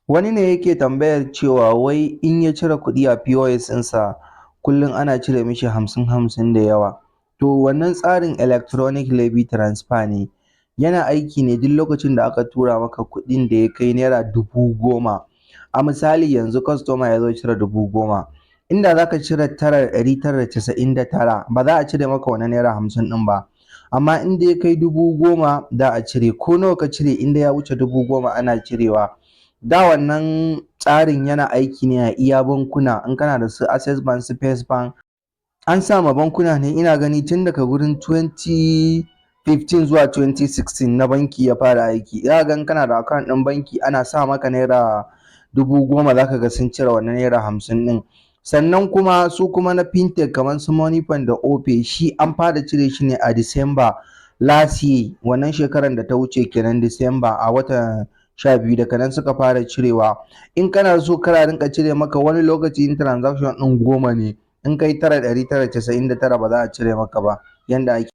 Wani ne yake tambayar cewa wai in ya cire kuɗi a POS ɗinsa, kullum ana cire mishi 50 50 da yawa. To, wannan tsarin electronic levy transfer ne. Yana aiki ne duk lokacin da aka tura maka kuɗin da ya kai naira 10,000. A misali, yanzu customer ya zo cire 10,000. Inda za ka cire 9,999, ba za a cire maka wannan naira 50 ɗin ba. Amma in dai ya kai 10,000, za a cire. Ko nawa ka cire, in dai ya wuce 10,000, ana cirewa. Da wannan tsarin yana aiki ne a iya bankuna, in kana da su Access Bank, su First Bank. An sa ma bankuna ne, ina gani tun daga wurin 2015 zuwa 2016 na banki ya fara aiki. Za ka ga in kana da account ɗin banki, ana sa maka naira 10,000, za ka ga sun cire wannan naira 50 ɗin. Sannan kuma su kuma na fintech kamar su Moniepoint da Opay, shi an fara cire shi ne a December last year, wannan shekarar da ta wuce kenan, December, a watan 12, daga nan suka fara cirewa. In kana so kar a rinƙa cire maka, wani lokaci in transaction ɗin 10 ne, in kai 9,999, ba za a cire maka ba yanda ake.